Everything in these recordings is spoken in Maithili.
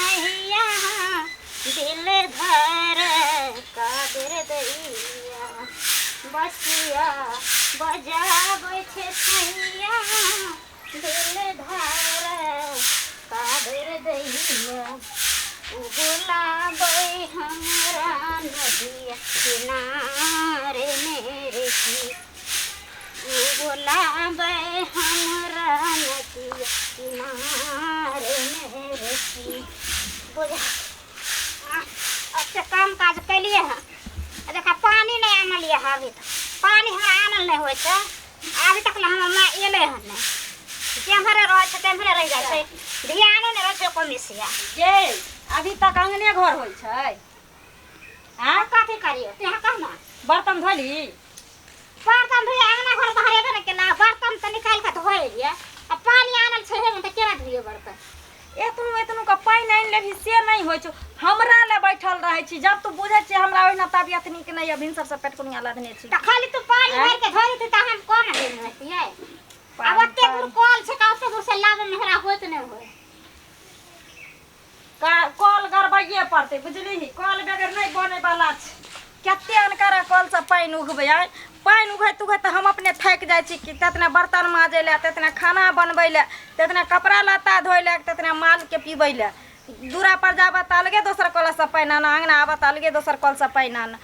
सैया दिल धर काबर दैया बसिया बजाबै छै सैया दिल धर काबर दैया ओ बुलाबै हमरा नदिया किनारे मेरे की ओ बुलाबै हमरा नदिया किनारे मेरे की बुझा अच्छा काम काज कैलिए हँ देखा पानी नहि आनलियै हँ अभी तक पानी हमरा आनल नहि होइ छै अभी तक हमर माँ एलै हँ नहि जेम्हरे रहै छै तेम्हरे रहि जाइ छै ध्यानो नहि रहै छै एको मिसिया गे अभी तक अंगने घर होइ छै आँ कथी करियो तू यहाँ कह ना बर्तन धोली बर्तन धोइए अंगना घर बहरेबे ने केला बर्तन तऽ निकालि कऽ धोइ एलियै आ पानी आनल छै ने तऽ केना धोइए बर्तन एतनो एतनो के पानि आनि लेबही से नहि होइ छौ हमरा ले बैठल रहै छी जब तू बुझै छी हमरा ओहिना तबियत नीक नहि यऽ भिनसर से पेटकुनिया लदने छी तऽ खाली तू पानी भरि के धोइ देती तऽ हम कोना लेने रहतियै आब ओते दूर कल छै तऽ ओते दूर से लाबे मे हमरा होइत नहि होय कल गड़बैये पड़तै बुझलिही कल बगैर नहि बनै वाला छै कते अनकरा कलसँ पानि उघबै आँय पानि उघैत उघैत तऽ हम अपने थाकि जाइ छी कि तेतना बर्तन माजै लए तेतना खाना बनबै लए तेतना कपड़ा लत्ता धोइ लए तेतना मालके पीबै लए दूरा पर जाबऽ तऽ अलगे दोसर कलसँ पानि आनऽ अङ्गना आबऽ तऽ अलगे दोसर कलसँ पानि आनऽ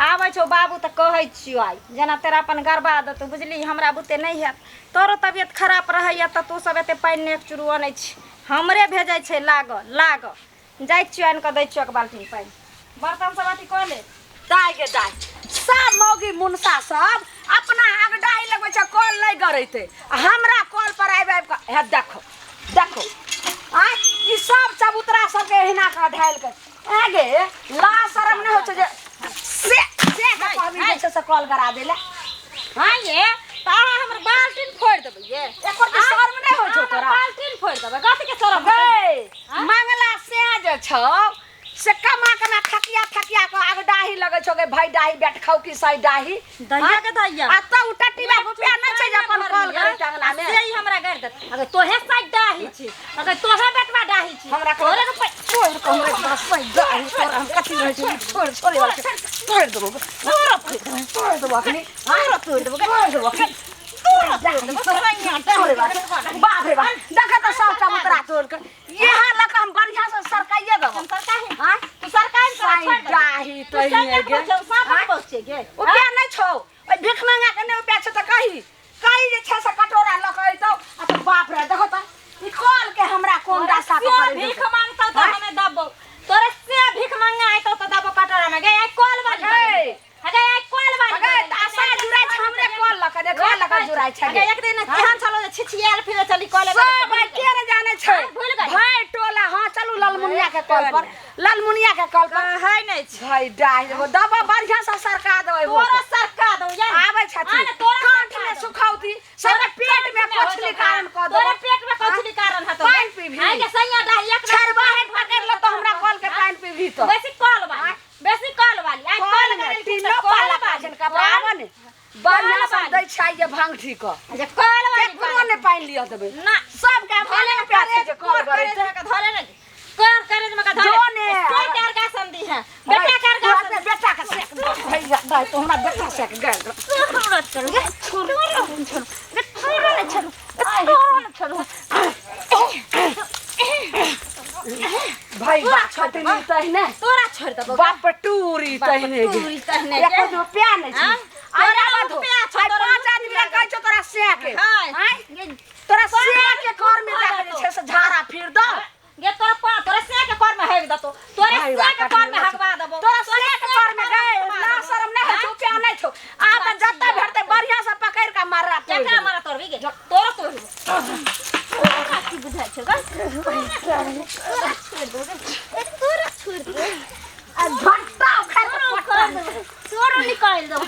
आबै छौ बाबू तऽ कहै छियौ आइ जेना तेरा अपन गड़बा देतौ बुझलिही हमरा बुते नहि हैत तोरो तबियत खराब रहैए तऽ तू सब एते पानि नहि एक चूरू अनै छी हमरे भेजै छै लागऽ लागऽ जाइ छियौ आनि कऽ दै छियौ एक बाल्टीन पानि बर्तन सब अथी कऽ ले दाय गे दाय सब मौगी मुनसा सब अपना आग डाही लगबै छै कल नहि गड़ैते आ हमरा कल पर आबि आबि कऽ हे देखो देखो आँय ई सब चबूतरा सबके एहिना कऽ ढालि कऽ ऐ गे ला शरम नहि होइ छै जे से से के कहबी जे छै से कल गड़ा दै लए हाँ ये तऽ अहाँ हमर बाल्टीन फोड़ि देबै ये एको रत्ती शर्म नहि होइ छौ तोरा बाल्टीन फोड़ि देबै कथी के शरम हेतै? गै मंगला से जे छौ से कमा कमा थकिया थकिया के आग डाही लगै छौ गे भाई डाही बैठ खाउ कि सही डाही दैया के दैया आ त उ टटीबा रुपया नहि छै जे अपन कॉल करै टंगला में से ही हमरा गारि देत अगर तोहे साइड डाही छी अगर तोहे बेटवा डाही छी हमरा तोरे रुपया तोड़ के हमरा बड़ा सही डाही तोरा हम कथी रहै छै छोड़ छोड़े वाला छै। तोड़ देबो तोरा फोड़ि देबै तोड़ देबो अखनी तोरा तोड़ि देबै तोड़ देबो अखनी तोरा तोड़ि देबै सैया तोड़े बाप बाप रे बाप देखा तऽ सब चबूतरा तोड़ के यहाँ लऽ कऽ हम बढ़िआँ से सरकाइए देबो हम सरकारी आँय? तू सरकारी तोरा साईं छोड़ि देबै डाही तू तहिने सैया गे पहुँचौ साँप आँय? पहुँचे गे रुपया नहि छौ ओहि भीख मंगा के नहि रुपया छौ तऽ कही कही जे छै से कटोरा लऽ कऽ अयतौ आ तऽ बाप रे देखो तऽ ई कल के हमरा कोन दशा के से करै भीख देतौ। मांगतौ तऽ आँय? हमे दबो तोरे से भीख मंगा आइतौ तऽ दबो कटोरा में गे आइ कल वाली गै। अगे आइ कल वाली अगे तऽ आशा जुड़ै छै हमरे कल लऽ कऽ कल लऽ कऽ जुड़ै छै अगे एक दिन केहन छलो जे छिछियाल फिरे चली कल सब भाई के ने जाने छै हाँ, भूल गई। भाई टोला हाँ चलू ललमुनिया के कल पर ललमुनिया के कल पर है नहि छै भाई डाहि देबो दबा बढ़िया से सरका देबै तोरो सरका दौ या आबै छथिन हाँ ने, तोरा कंठ सरका में दौ। सुखौती सबके पेट में कोछली कारण कऽ देबो तोरे पेट में कोछली कारण हतो पानि पीबही। आइ के सैया डाहि एक छरबाहट पकड़ लो तो हमरा कल के पानि पीबही तो बेसी कल वाली बेसी कल वाली आइ कल कल में वाली तीनो पाला काजन कपड़ा आबऽ ने बढ़िया से दै छै जे भांगठी कऽ अच्छा कल वाली केकरो ने पानि लिअ देबै ना सबके धरे भने ने प्यास छै जे कल करे गरै में धरे ने कर करे में धरे जो ने। से कर का संधि है बेटा कर तू का अपने बेटा के सेक भैया दाइ तो हमरा बेटा सेक गेल छोड़ो छोड़ो गे छोड़ो छोड़ो गे छोड़ो ने छोड़ो छोड़ो ने छोड़ो भाई बा छटनी तहिने तोरा छोड़ देबो बाप टूरी तहिने गे टूरी तहिने गे। एको रुपया नहीं हाँ? छै आइ तोरा आबऽ धो। रुपया छौ, आइ तोरा पाँच आदमी रुपया लए कहै छौ तोरा से के हाय। आँय? तोरा से के कर में जाके जे छै से झाड़ा फिर दो गे तोरा पा तोरा से के कर में हेग देतो तोरे भाई से बा, के कर में हगवा देबो तोरा से के कर में गए ना शरम नहीं होइ छौ रुपया नहीं छौ आ तऽ जतऽ भेटतै बढ़िया से पकड़ि कऽ मारा तोड़ि केकरा देबै। मारा तोड़बी गे तोरा तोड़बो तोरा की बुझाइ छौ गे तोरा छोड़ि देबो गे तोरा छोड़ि देबो आ झट्टा उखाड़ि कऽ पट्टा में। तोरो निकालि देबो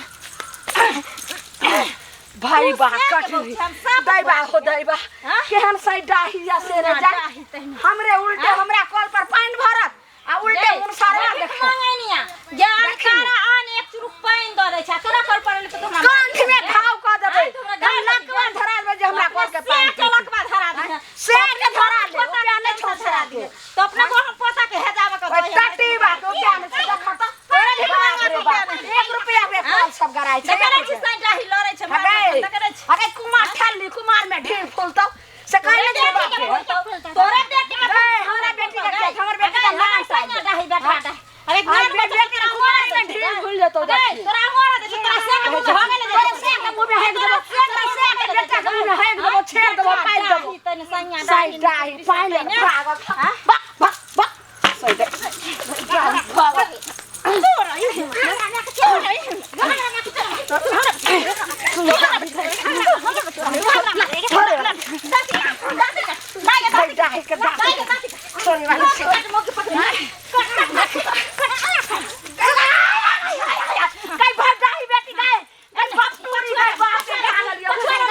भाई बा तू से के कटली बौछी, हम सब दैबा हो दैबा हाँ? केहन सही डाही या से रे जा डाही तहिना। हमरे उल्टे हमरा कल पर पानि भरत आ उल्टे मुनसारा भीख देखत मंगैनिया जे देखी ने। अनकारा आन एक चुरुक पानि दऽ दै छै तोरा कल पर एलै तऽ हमरा कंठ में घाव कऽ देबै आँय, तोरा हम गाल लकवा धरा देबै जे हमरा कल के से पानि के लकवा धरा दिहे से के धरा दे पोता रुपया नहि छौ धरा से दिहे के तो अपने को हम पोता बेटा डाही। अरे आज ज्ञान बेटा बच्चा के तोरा कुमारी मोरा में दे ढील भूल जेतौ तोरा देखी तोरा मोरा दे तोरा से के मुंह भगले तोरा से के मुंह में हेक देबो तोरा से के बेटा के मुंह में हेक देबो छेड़ देबो पाइल देबो तने सैया साई डाही पाइल भागल बक बक बक साई डाही भागल साई डाही के डाही छोरी वाली से गई भर डाही बेटी गई गई बाप टूरी गई बाप के भागल यो गई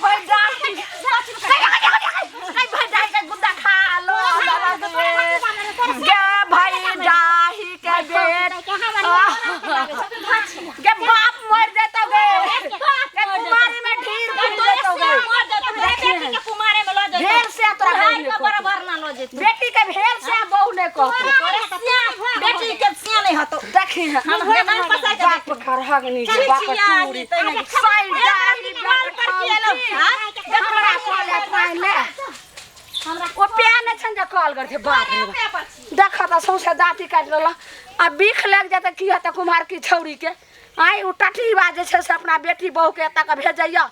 भर डाही गई भर डाही के गुद्दा खा लो गे भाई डाही के बेट गे बाप मर जेतो गे गे कुमारी में ढीर भूल जेतो गे ढेर से तोरा बहू ने कहतो। बराबर ना लो जेतौ बेटी के भेल से बहू ने कहतो बेटी के सिया नहीं हतो देखी है हम ना पसाई के बाप खरहगनी जे बाप टूरी साई डाही कॉल पर किएलो हां हमरा कॉल पाइन ले ओ प्याने छन जे कॉल करथे बाप रे बाप। देख त सौंसे दाँती काटि लेलक आ बिख लागि जेतै की हेतै कुम्हार की छौड़ीके आँय ओ टटलीबा जे छै से अपना बेटी बहुके एतऽ के भेजैया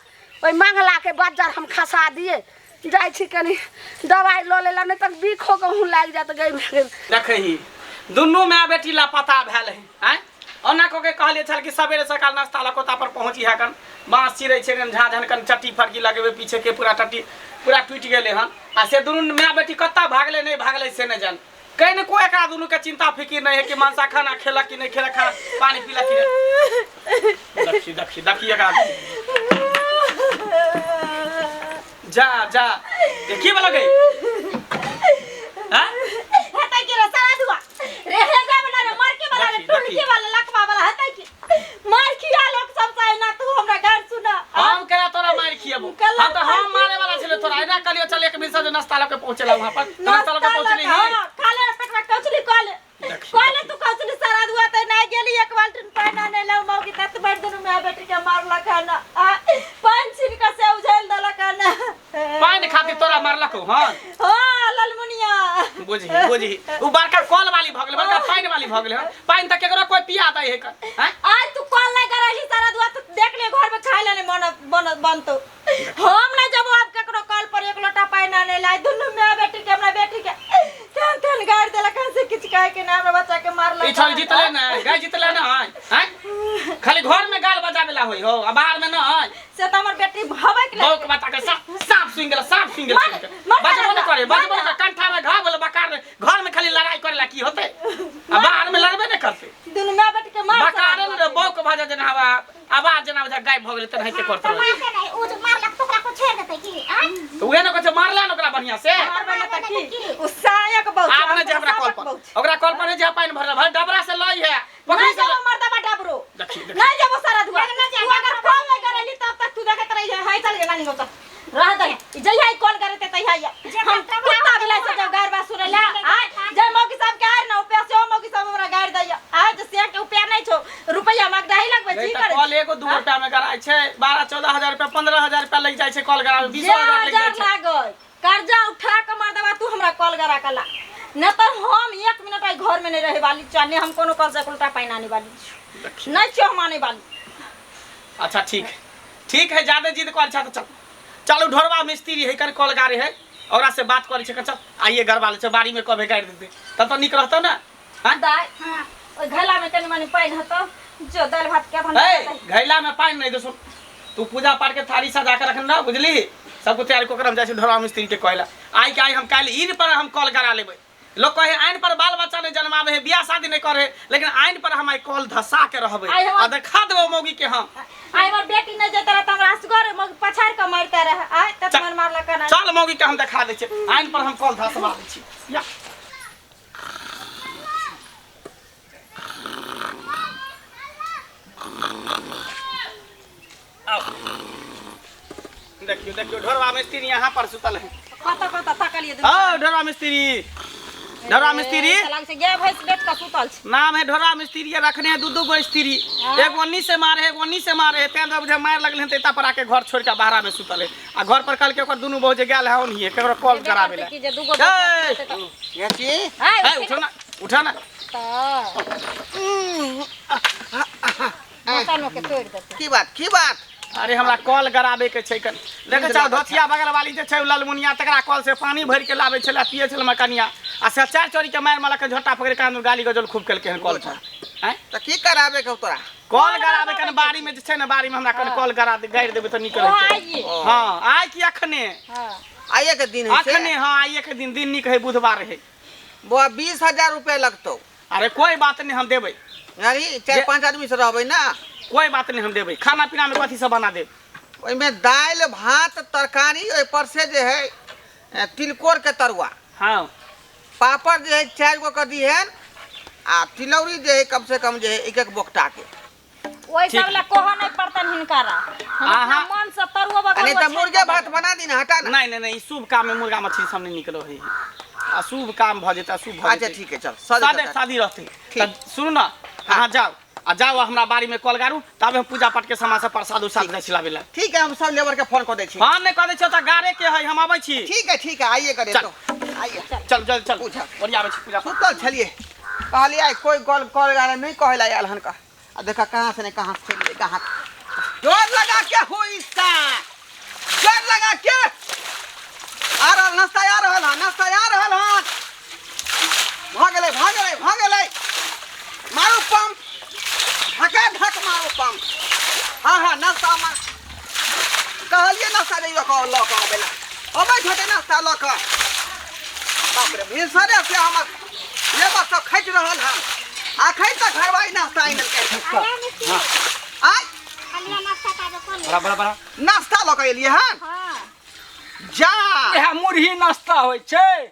ओहि मंगलाके बज्जर हम खसा दिए जाइ छी कनी दवाइ लऽ लेला नहि तऽ बिखो कहूँ लागि जायत गई देखही दुनू माय बेटी लापता भेल है आँय ओना कऽ के कहलियै छल कि सवेरे सकाल नाश्ता लऽ कऽ पर पहुँची है कन बाँस चिरै छै कन झाँझन कन चट्टी फड़की लगेबै पीछे के पूरा टट्टी पूरा टूटि गेलै हन आ से दुनू माय बेटी कतऽ भागलै नहि भागलै से नहि जान कनिको एकरा दुनू के चिंता फिकिर नहीं है कि मनसा खाना खेलक कि नहीं खेलक खाना पानी पीलक कि नहीं देखी देखी देखी एकरा जा जा ये की बोला गई हाँ हेतै कि रे सारा दुआ रे हे गा वाला रे मर के वाला रे देखी, टुन देखी। के वाला लकवा वाला हेतै कि मार खिया लोग सब चाहे ना तू हमरा गार सुना हम केना तोरा मार खियबो कल हम तो हम मारे वाला छले तोरा एना कहलियो चल एक मिनट से जो नाश्ता लऽ के पहुंचला वहां पर तो नाश्ता लऽ के पहुंचली ही खाले पेट में कचली कॉल देखी, कॉल तू कचली सारा दुआ त नहीं गेली एक बाल्टीन पानी आने ला मौगी तत भर दिन में बेटी के मारला खाना आ पान छिलका से उझेल देला खाना पानि खातिर तोरा मारलक हन हां ललमुनिया बुझी बुझी उ बड़का कल वाली भऽ गेलै बड़का पानि वाली भऽ गेलै हन पानि तऽ केकरो कोई पिया दै है कन हैं आज तू कॉल नहीं करैली सारा दुआ तो देख ले घर में खाए ले मन मन बनतो हम नहीं जब आप केकरो कॉल पर एक लोटा पानी आने ला दुनू में बेटी के हमरा बेटी के तेन तेन गाड़ देला कहां से किछ कहे के ना हमरा बच्चा के मारला ई छल जीतले ना गाय जीतले ना हैं खाली घर में गाल बजावेला होई हो आ बाहर में ना है से तो हमर बेटी भवे के बौक बता के साफ साफ सुन गेल साफ सुन गेल मार- मार बजबो न करे मार बजबो न करे कंठा में घाव भेल बकार घर में खाली लड़ाई करेला की होते आ बाहर में लड़बे न करते दुनू माय बेटी के मार बकारे ने बौक भजा जेना हवा आवाज जेना बुझा गायब भऽ गेलै तेनाहिते करते रहै मारते नहीं उ जो मारलक तो ओकरा को छोड़ देतै की आँय तऽ उहे ने कहै छै मारला ने ओकरा बढ़िया से मारबे न त की उ सायक बहु आब ने जे हमरा कॉल पर ओकरा कॉल पर नहि जे पानि भरल भाई डबरा से लई है पकड़ी नहीं से जाबो मर्दबा डबरो देखी देखी नहीं जाबो सारा दुआ नहीं तू जाबो। अगर कॉल नहीं करेली तब तक तू देखत रही है हाय चल गे नानी गाँव चल रह दे ई जइहा ई कॉल करे ते तइहा हम कुत्ता बिलाई से जब गार बा सुने ला आय जय मौकी साहब के आर ना रुपया से ओ मौकी साहब हमरा गार दैया आय जे से के रुपया नहीं छो रुपया मांग दही लगबै नहीं जी तऽ करे कॉल एगो दू रुपया में गराइ छै 12 14 हजार रुपया 15 हजार रुपया लागि जाइ छै कॉल गराबै 20 जे हजार लागि जाइ हजार छै लागल कर्जा उठा के मर्दबा तू हमरा कॉल करा के ला न तो हम एक मिनट आई घर में नहीं रहे वाली चाहे हम कोनो कॉल से उल्टा पानी आने वाली देखी। नहीं छियो हम आने वाली अच्छा ठीक है ठीक है ज्यादा जिद कर छा तऽ चल चलू ढोरबा मिस्त्री है कर कॉल गारे है ओकरा से बात करै छै चल आइए गरबा ले छै बाड़ी में कबे गाड़ि देतै तब तऽ नीक रहतौ ने हाँ दाइ ओहि घैला में कनि मनि पानि हेतौ जो दालि भात के अपन ए घैला में पानि नहीं दो तू पूजा पाठ के थाली सजा के रखने ना बुझली सब कुछ तैयारी कऽ के हम जाइ छी ढोरबा मिस्त्री के कहला आइ के आइ हम काल्हि ईद पर हम कॉल करा लेबै लोग कहे आइन पर बाल बच्चा नहीं जन्मावे है बियाह शादी नहीं करे लेकिन आइन पर हम आइ कॉल धसा के रहबै आइ हम- आ देखा देबै मौगी के हम आइ हमर बेटी नहि जैते रह तऽ हमरा असगर पछाड़ि कऽ मारिते रहे आइ तत चल। मन मारलक हन चल मौगी के हम देखा दै छियै आइन पर हम कॉल धसवा दै छी या आओ। देखियो देखियो ढोरवा मिस्त्री यहाँ पर सुतल है कतऽ कतऽ तकलियै आओ ढोरवा मिस्त्री ढोरा मिस्त्री लागै छै गाय भैंस बेच कऽ सुतल छै। नाम है ढोरा मिस्त्री, ये रखने है दू दू गो स्त्री, एगो ओन्नी से मारे है, एगो ओन्नी से मारे है। तें बुझे मार लगल हन, त पर आके घर छोड़ के बाहरा में सुतल है। आ घर पर कल के ओकर दुनू बहु जे गेल है ओन्हिए केकरो कॉल कराबे ला। की जे दूगो ए, चाची ए, उठो ना, उठो ना। मकानो के तोड़ि देतै। की बात, की बात? अरे हमरा कॉल गराबे के छै कन। देखे छौ धोतिया बगल वाली जे छै ललमुनिया, तकरा कॉल से पानी भरि के लाबै छलै, पिए छलै मकनिया। आ से चारि चोरी के मारि मारलक, झोटा पकड़ि के आनू गाली गजल खूब केलकै हन कॉल पर। आँय? तऽ की कराबे के हौ तोरा? कॉल गराबे कन बाड़ी में जे छै ने, बाड़ी में हमरा कन कॉल गरा दे, गाड़ि देबै तऽ नीक ओ रहतै। आइए। हाँ, आइ की अखने? हाँ। आइए के दिन है से? अखने, हाँ, आइए के दिन, दिन नीक है, बुधवार है। बौआ 20,000 रुपया लगतौ। अरे कोई बात नहीं, हम देबै। अरे 4-5 आदमी से रहबै ना। कोई बात नहीं, हम देबै। खाना पीना में कथी सब बना देब? ओहिमे दालि भात तरकारी, ओहि पर से जे है तिलकोर के तरुआ। हाँ। पापड़ जे है 4 गो के दिहन, आ तिलौरी जे है कम से कम जे है 1-1 बोकटा के। ओहि सब ला कहऽ नहीं पड़तन हिनकारा, हम अपना मन से तरुआ बगल नहीं तऽ मुर्गे भात बना दी ना, हटा ना। नहीं नहीं नहीं, शुभ काम में मुर्गा मछली सब नहीं निकलो है, अशुभ काम भ जेतै, अशुभ भ जेतै। अच्छा ठीक है, चल सादे शादी रहतै। सुनू ना, अहाँ जाओ आ जाओ हमरा बाड़ी में कल गारू, तब हम पूजा पाठ के सामान सब प्रसाद उसाद जाइ छी लाबै ला। ठीक है, हम सब लेबर के फोन कऽ दै छी। हम नहि कऽ दै छियौ तऽ गारे के है, हम आबै छी। ठीक है, ठीक है, आइए करे तो, आइए। चल चल चल, बढ़िया आबै छी पूजा। सुतल छलियै, कहलियै आइ कोई कल कल गारे नहि कहै ला आयल हन का। आ देखा कहाँ से नहीं कहाँ से चलि गेलै, कहाँ जोर लगा के हुई सा, जोर लगा के आ रहल नाश्ता, आ रहल हन नाश्ता, आ रहल हन। भऽ गेलै, भऽ गेलै, भऽ गेलै। मारू पंप, धका धक मारू पंप। हाँ हाँ, नाश्ता मा कहलियै नाश्ता नहीं लऽ कऽ लऽ कऽ अबै ला, अबै छथि नाश्ता लऽ कऽ। बाप रे, भिनसरे से हमर लेबर सब खटि रहल हन, अखन तक घरवाली नाश्ता आनि देलकै। आइ बड़ा बड़ा बड़ा नाश्ता लऽ कऽ एलियै हन। जा इएह मुरही नाश्ता होइ छै।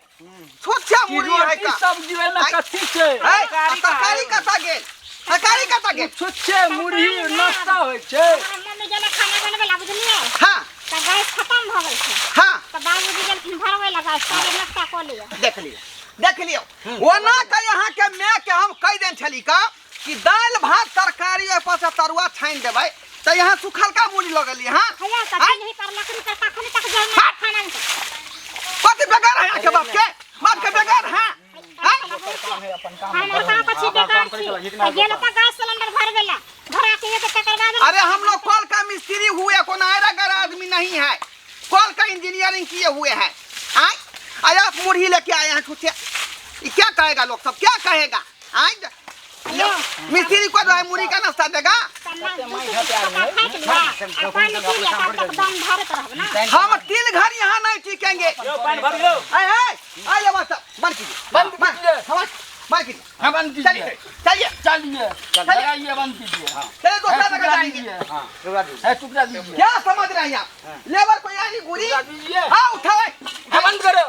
छोटा मुरही है रोटी का। सब्जी ओहिमे कथी छै? तरकारी कतऽ गेल? तरकारी कतऽ गेल? छुच्छे मुरही नाश्ता होइ छै। मम्मी गेलै खाना बनबै ला, बुझलियै? हाँ। तऽ गैस खत्म भऽ गेल छै। हाँ। तऽ बाबूजी गेलखिन भरबै ला गैस, ताबे नाश्ता कऽ लिअ। देख लियौ, देख लियौ, ओना के यहाँ के माय के हम कहि देने छली का कि दालि भात तरकारी ओहि पर से तरुआ छानि देबै, तऽ यहाँ सुखलका मुरही लऽ गेलियै। हाँ? हैया, तऽ चूल्ही पर लकड़ी पर कखनी तक जरना खाना नहि। कथी बेकार है यहाँ के बाप के? बाप के बेकार है? हम कहाँ पर छी बेकार छी? तऽ गेल तऽ गैस सिलेंडर भरबै ला, भरा के एतै तकर बाद। अरे हम लोग कल का मिस्त्री हुए, कोनो आयरा गैरा आदमी नहीं है, कल का इंजीनियरिंग किए हुए हैं। आए आए आप मुरही लेके आए हैं छुट्टे, ये क्या कहेगा लोग सब, क्या कहेगा? आए मिस्त्री को जो है मुरही का नाश्ता देगा। हम तिल घर यहाँ नहीं टिकेंगे। आए आए आए ले बस, बंद कीजिए, बंद कीजिए, बंद कीजिए, हाँ बंद कीजिए, चलिए चलिए चलिए, बंद कीजिए, हाँ चलिए दूसरा जगह जाएंगे। हाँ टुकड़ा दीजिए। क्या समझ रहे हैं आप? लेबर को यानी गुरी, हाँ उठाओ, हाँ बंद करो,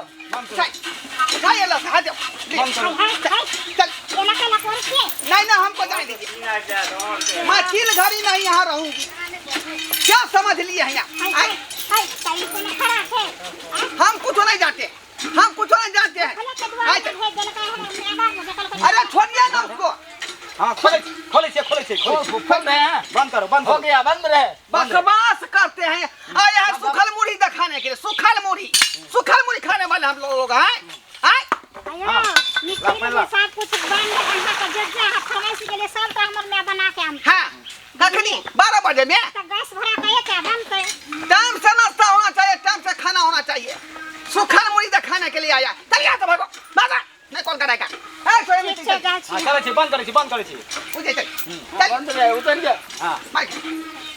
उठाइए लो, हाथ चल। नहीं ना, हमको जाने दीजिए, मैं तिल घड़ी नहीं यहाँ रहूंगी। क्या समझ लिए हैं आप? हम कुछ नहीं जानते, हम कुछ नहीं जानते हैं। अरे छोड़िए ना उसको। हाँ खोले खोले खोले खोले, बंद करो, बंद हो गया, बंद रहे। बकवास करते हैं। आए हैं सुखल मुरही दिखाने के लिए, सुखल मुरही, सुखल मुरही खाने वाले हम लोग हैं। आए सब कुछ बंद अहाँ के जे अहाँ फरमाइश गेलै सब तऽ हमर माय बना के आनतै। हाँ, कखनी 12 बजे में तऽ गैस भरा के एतै बनतै। टाइम से नाश्ता होना चाहिए, टाइम से खाना होना चाहिए। सुखल मुरही दिखाने के लिए आया। चलिए तो भागो, भागो, नहीं कौन करेगा। ठीक छै, जाइ छी। चलै छी, बंद करै छी, बंद करै छी। उठे चल, बंद रहे, उतर गया। हाँ माइक।